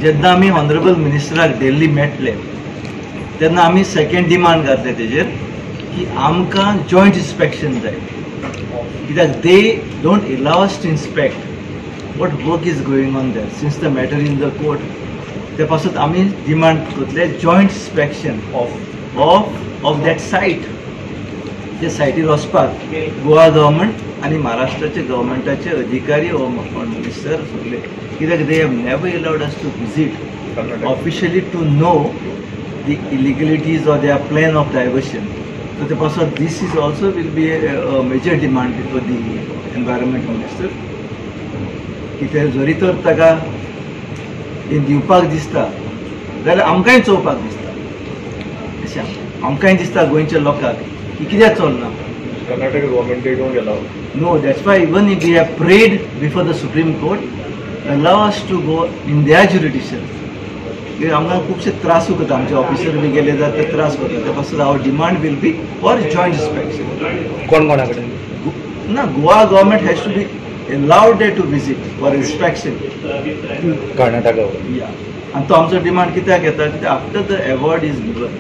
जेन्ना आमी ऑनरेबल मिनिस्टराक दिल्ली मेटले तेन्ना आमी सेकंड डिमांड घातले तेजेर की आमकां जॉयंट इन्स्पेक्शन जाय, कित्याक they don't allow us to inspect what work is going on there since the matter in the court. ते पासून आमी डिमांड करतले joint inspection of that site. ते सायटीर वचपाक गोवा गव्हर्मेंट आनी महाराष्ट्राचे गव्हर्मेंटाचे अधिकारी हो मिनिस्टर सगळे, कित्याक they have never allowed us to visit officially to know the illegalities or their plan of diversion. So ते पासून this is also will be a major demand before the environment minister की ते जरी तर ताका दिवपाक दिसता जाल्यार आमकांय चोवपाक दिसता, अशें आमकांय दिसता गोंयच्या लोकांक की कित्याक चलना. Karnataka government, they don't allow. No, that's why even if we have prayed before the Supreme Court, allow us to go in their jurisdiction. आमकां खुबशे त्रास करता, आमचे ऑफिसर बी गेले जाल्यार ते त्रास करता. ते पासून our demand will be for joint inspection. कोण कोणा कडेन ना, Goa government has to be allowed to visit for inspection Karnataka. या आनी तो आमचो डिमांड कित्याक येता, कित्याक after the award is given,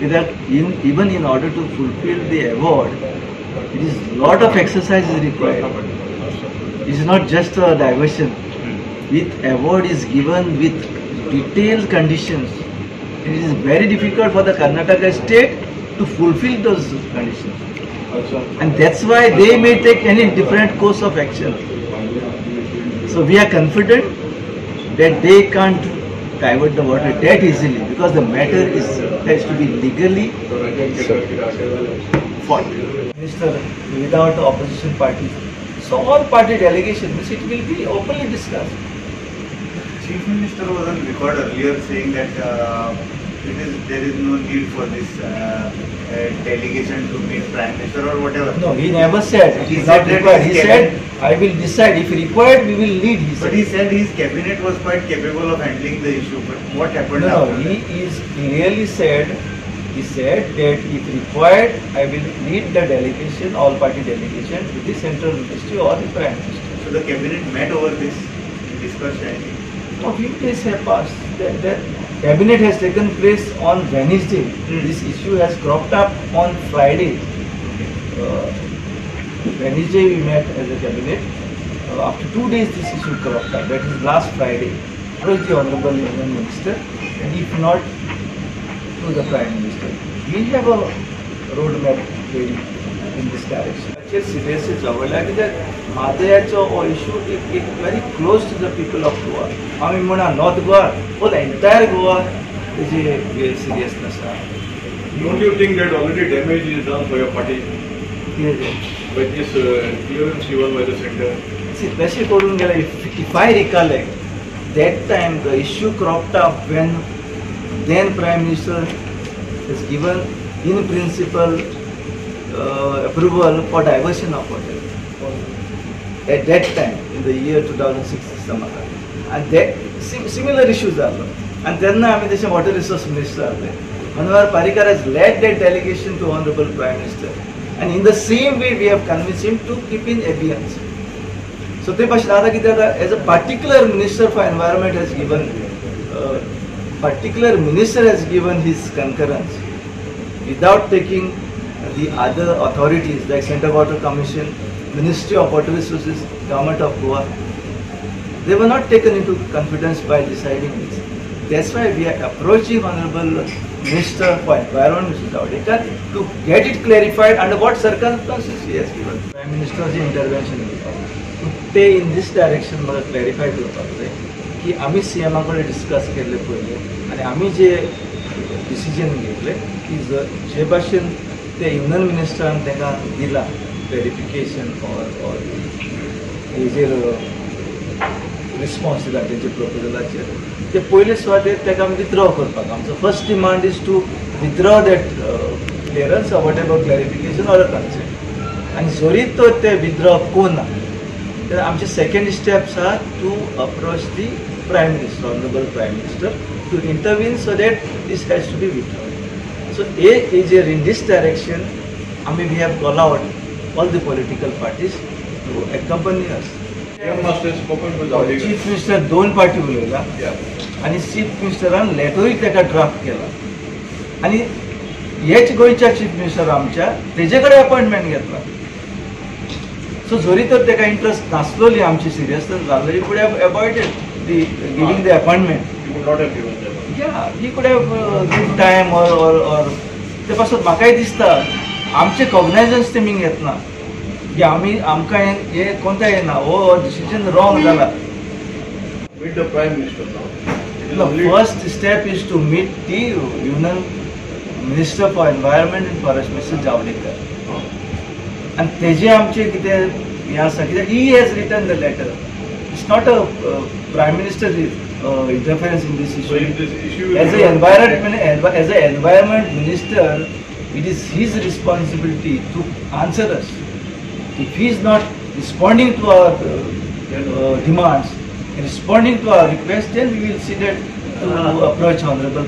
कित्याक in even in order to fulfil the award it is lot of exercise is required. It is not just a diversion. With award is given with detailed conditions. It is very difficult for the Karnataka state to fulfill those conditions. And that's why they may take any different course of action. So we are confident that they can't divert the water that easily, because the matter is has to be legally fought. Minister without opposition parties, so all party delegation, it will be openly discussed. Chief Minister was on record earlier saying that there is no need for this delegation to meet Prime Minister or whatever. No, he never said. It is not required. He said, I will decide. If required, we will lead. He said. But he said his cabinet was quite capable of handling the issue. But what happened No, after he that? Is clearly said, he said that if required, I will lead the delegation, all party delegation, to the central ministry or the Prime Minister. So the cabinet met over this, discussed anything? A few days have passed. The cabinet has taken place on Wednesday. This issue has cropped up on Friday. Wednesday we met as a cabinet. After 2 days this issue cropped up. That is last Friday. Approach the Honorable Union Minister, and if not, to the Prime Minister. We have a roadmap ready in this direction. Seriously झगडल्या कित्याक म्हादयाचो हो issue एक very close to the people of Goa. आमी म्हणा north Goa, whole entire Goa तेजी seriousness आहा. Don't you think that already damage is done for your party by this clearance given by the center? See, तशें करून गेल्यार if I recollect, that time the issue cropped up when then Prime Minister has given in principle approval for diversion of water at that time in the year 2006 Samata. And that similar issues are and then I mean the water resource minister are there. Manohar Parrikar has led that delegation to Honorable Prime Minister, and in the same way we have convinced him to keep in abeyance. So te bhashen आता कितें जाता, as a particular minister for environment has given particular minister has given his concurrence without taking the other authorities like Central Water Commission, Ministry of Water Resources, Government of Goa. They were not taken into confidence by deciding this. That's why we are approaching Honorable Minister for Environment, Mr. Javadekar, to get it clarified under what circumstances he has given. Prime Minister's intervention ते in this direction म्हाका clarify करपाक जाय की आमी C एमा कडेन discuss केल्ले पयलीं आनी आमी जे डिसिजन घेतले की जे भाशेन ते युनियन मिनिस्टरान तांकां दिलां क्लॅरिफिकेशन ऑर हेजेर रिस्पॉन्स दिला तेंच्या प्रपोजलाचेर, ते पयले सुवातेर ताका आमी विथड्रॉ करपाक. आमचो first demand is to withdraw that clearance or whatever clarification or a consent. आनी जरी तर ते विथड्रॉ कोना तर आमचे second steps are to approach the Prime Minister, Honorable Prime Minister, to intervene so that this has to be withdrawn. So a is in this direction, I mean, we have called out all the political parties to accompany us. CM must have spoken to Javadekar. Chief Minister दोन party उलयला. आनी chief मिनिस्टरान लेटरूय ताका draft केला आनी हेच गोंयच्या chief minister आमच्या तेजे कडेन अपॉयंटमेंट घेतला. सो जरी तर ताका इंट्रस्ट नासलोली आमची सिरियसनेस जाल्ली, he could have avoided the giving the appointment. He could not have given that. Yeah, he could have give time or ते पासून म्हाकाय दिसता आमचे कॉग्नायझन्स तेमी घेतना की आमी आमकां हे कोणता येना हो डिसिजन रॉंग जाला. Meet the Prime Minister now. The first step is to meet the Union Minister for Environment and Forest, Mr. Javadekar. आनी तेजे आमचे कितें हें आसा कित्याक he has written the letter. It's not a Prime Minister interference in this So issue. if this issue As a environment minister, it is his responsibility to answer us. If he is not responding to our demands, responding to our request, then we will see that to approach Honorable